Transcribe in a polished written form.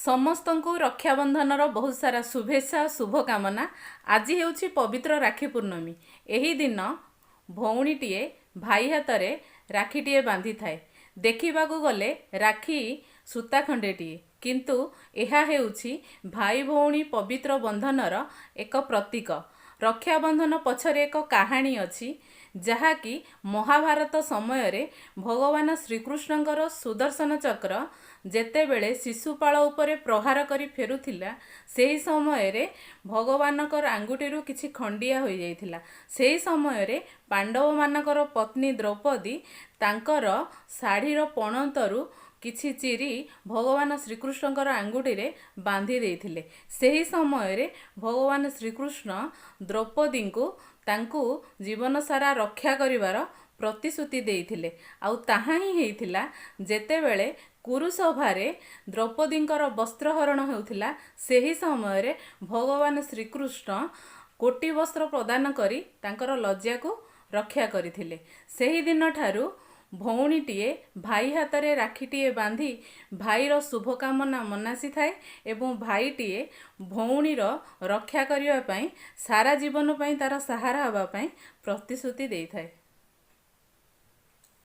ସମସ୍ତଙ୍କୁ ରକ୍ଷାବନ୍ଧନର ବହୁତ ସାରା ଶୁଭେଚ୍ଛା ଓ ଶୁଭକାମନା। ଆଜି ହେଉଛି ପବିତ୍ର ରାକ୍ଷୀ ପୂର୍ଣ୍ଣମୀ। ଏହି ଦିନ ଭଉଣୀଟିଏ ଭାଇ ହାତରେ ରାକ୍ଷୀଟିଏ ବାନ୍ଧିଥାଏ। ଦେଖିବାକୁ ଗଲେ ରାକ୍ଷୀ ସୂତା ଖଣ୍ଡେଟିଏ, କିନ୍ତୁ ଏହା ହେଉଛି ଭାଇ ଭଉଣୀ ପବିତ୍ର ବନ୍ଧନର ଏକ ପ୍ରତୀକ। ରକ୍ଷାବନ୍ଧନ ପଛରେ ଏକ କାହାଣୀ ଅଛି, ଯାହାକି ମହାଭାରତ ସମୟରେ ଭଗବାନ ଶ୍ରୀକୃଷ୍ଣଙ୍କର ସୁଦର୍ଶନ ଚକ୍ର ଯେତେବେଳେ ଶିଶୁପାଳ ଉପରେ ପ୍ରହାର କରି ଫେରୁଥିଲା, ସେହି ସମୟରେ ଭଗବାନଙ୍କର ଆଙ୍ଗୁଠିରୁ କିଛି ଖଣ୍ଡିଆ ହୋଇଯାଇଥିଲା। ସେହି ସମୟରେ ପାଣ୍ଡବମାନଙ୍କର ପତ୍ନୀ ଦ୍ରୌପଦୀ ତାଙ୍କର ଶାଢ଼ୀର ପଣତରୁ କିଛି ଚିରି ଭଗବାନ ଶ୍ରୀକୃଷ୍ଣଙ୍କର ଆଙ୍ଗୁଠିରେ ବାନ୍ଧି ଦେଇଥିଲେ। ସେହି ସମୟରେ ଭଗବାନ ଶ୍ରୀକୃଷ୍ଣ ଦ୍ରୌପଦୀଙ୍କୁ ତାଙ୍କୁ ଜୀବନସାରା ରକ୍ଷା କରିବାର ପ୍ରତିଶ୍ରୁତି ଦେଇଥିଲେ। ଆଉ ତାହା ହିଁ ହେଇଥିଲା, ଯେତେବେଳେ କୁରୁସଭାରେ ଦ୍ରୌପଦୀଙ୍କର ବସ୍ତ୍ରହରଣ ହେଉଥିଲା, ସେହି ସମୟରେ ଭଗବାନ ଶ୍ରୀକୃଷ୍ଣ କୋଟି ବସ୍ତ୍ର ପ୍ରଦାନ କରି ତାଙ୍କର ଲଜ୍ଜାକୁ ରକ୍ଷା କରିଥିଲେ। ସେହିଦିନଠାରୁ ଭଉଣୀଟିଏ ଭାଇ ହାତରେ ରାକ୍ଷୀଟିଏ ବାନ୍ଧି ଭାଇର ଶୁଭକାମନା ମନାସିଥାଏ ଏବଂ ଭାଇଟିଏ ଭଉଣୀର ରକ୍ଷା କରିବା ପାଇଁ, ସାରା ଜୀବନ ପାଇଁ ତା'ର ସାହାରା ହେବା ପାଇଁ ପ୍ରତିଶ୍ରୁତି ଦେଇଥାଏ।